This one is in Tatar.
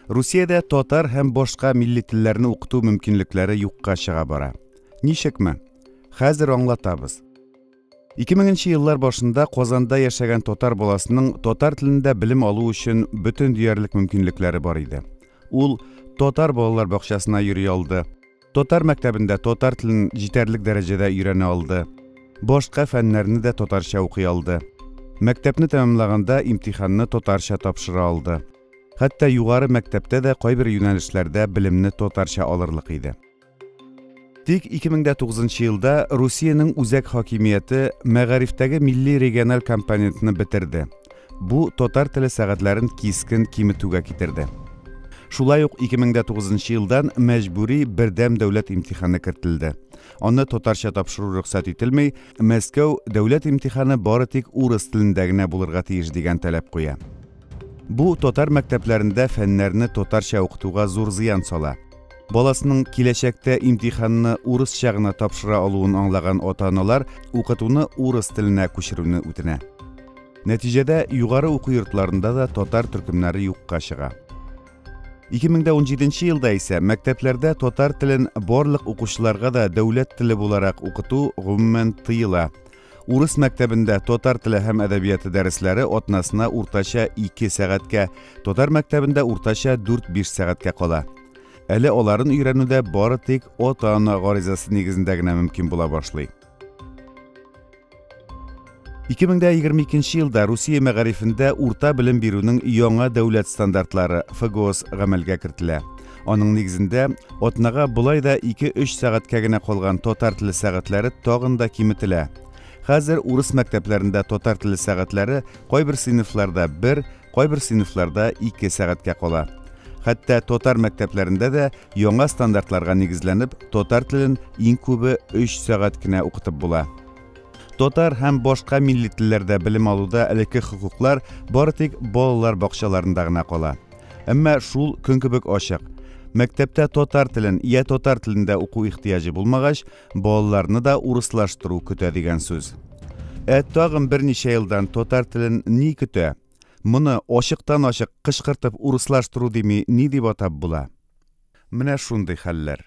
Русиядә татар һәм башка милли телләрне укыту мөмкинлекләре юкка чыга бара. Ничекме? Хәзер аңлатабыз. 2000 нче еллар башында Казанда яшәгән татар баласының татар телендә белем алу өчен бөтен диярлек мөмкинлекләре бар иде. Ул татар балалар бакчасына йөри алды. Татар мәктәбендә татар телен җитәрлек дәрәҗәдә өйрәнә алды. Башка фәннәрне дә татарча укый алды. Мәктәпне тәмамлаганда имтиханны татарча тапшыра алды. Хәтта югары мәктәптә дә кайбер юнәлешләрдә белемне татарча алырлык иде. Тик 2009 елда Русиянең үзәк хакимияте мәгарифтәге милли региональ компонентны бетерде. Бу татар теле сәгатьләрен кискен киметүгә китерде. Шулай ук 2009 елдан мәҗбүри бердәм дәүләт имтиханы кертелде. Аны татарча тапшыру рөхсәт ителми, Мәскәү дәүләт имтиханы бары тик урыс телендә генә булырга тиеш дигән таләп куя. Бу татар мәктәпләрендә фәннәрне татарча укытуга зур зыян сала. Баласының киләчәктә имтиханны урысча гына тапшыра алуын аңлаган ата-аналар укытуны урыс теленә күчерүне үтенә. Нәтиҗәдә югары уку йортларында да татар төркемнәре юкка чыга. 2017 елда исә мәктәпләрдә татар телен барлык укучыларга да дәүләт теле буларак укыту гомумән тыела. Урыс мәктәбендә татар теле һәм әдәбияты дәресләре атнасына уртача 2 сәгатькә, татар мәктәбендә уртача 4-5 сәгатькә кала. Әле аларын өйрәнү дә бары тик ата-ана гаризасы нигезендә генә мөмкин була башлый. 2022 елда Русия мәгарифендә урта белем бирүнең яңа дәүләт стандартлары ФГОС гамәлгә кертелә. Аның нигезендә атнага болай да 2-3 сәгатькә генә калган татар теле сәгатьләре тагын да киметелә. Хәзер урыс мәктәпләрендә татар теле сәгатьләре кайбер сыйныфларда 1, кайбер сыйныфларда 2 сәгатькә кала. Хәтта татар мәктәпләрендә дә яңа стандартларга нигезләнеп, татар телен иң күбе 3 сәгать кенә укытып була. Татар һәм башка милли телләрдә белем алуда элекке хокуклар бары тик балалар бакчаларында гына кала. Әмма шул көн кебек ачык. Мәктәптә татар телен я татар телендә уку ихтыяҗы булмагач, балаларны да урыслаштыру көтә дигән сүз. Ә тагын берничә елдан татар телен ни көтә? Моны ачыктан-ачык кычкыртып урыслаштыру дими ни дип атап була? Менә шундый хәлләр.